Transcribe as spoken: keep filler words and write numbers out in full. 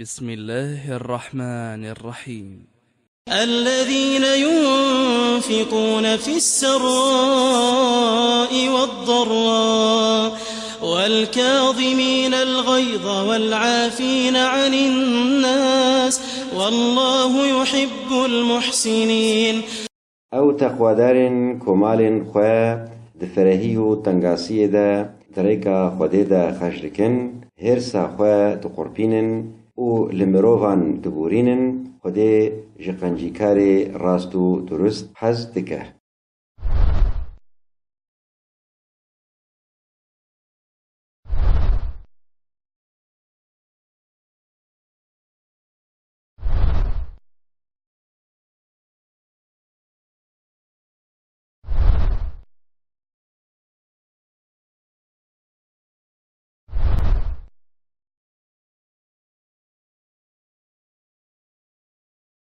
بسم الله الرحمن الرحيم. الذين ينفقون في السراء والضراء والكاظمين الغيظ والعافين عن الناس والله يحب المحسنين. Ew teqwedarên komalên xwe di ferehî û tengasiyê de di rêka Xwedê de xerc dikin, hêrsa xwe diqurpînin û li mirovan dibûrînin, Xwedê ji qencîkarê rast û durust hez dike.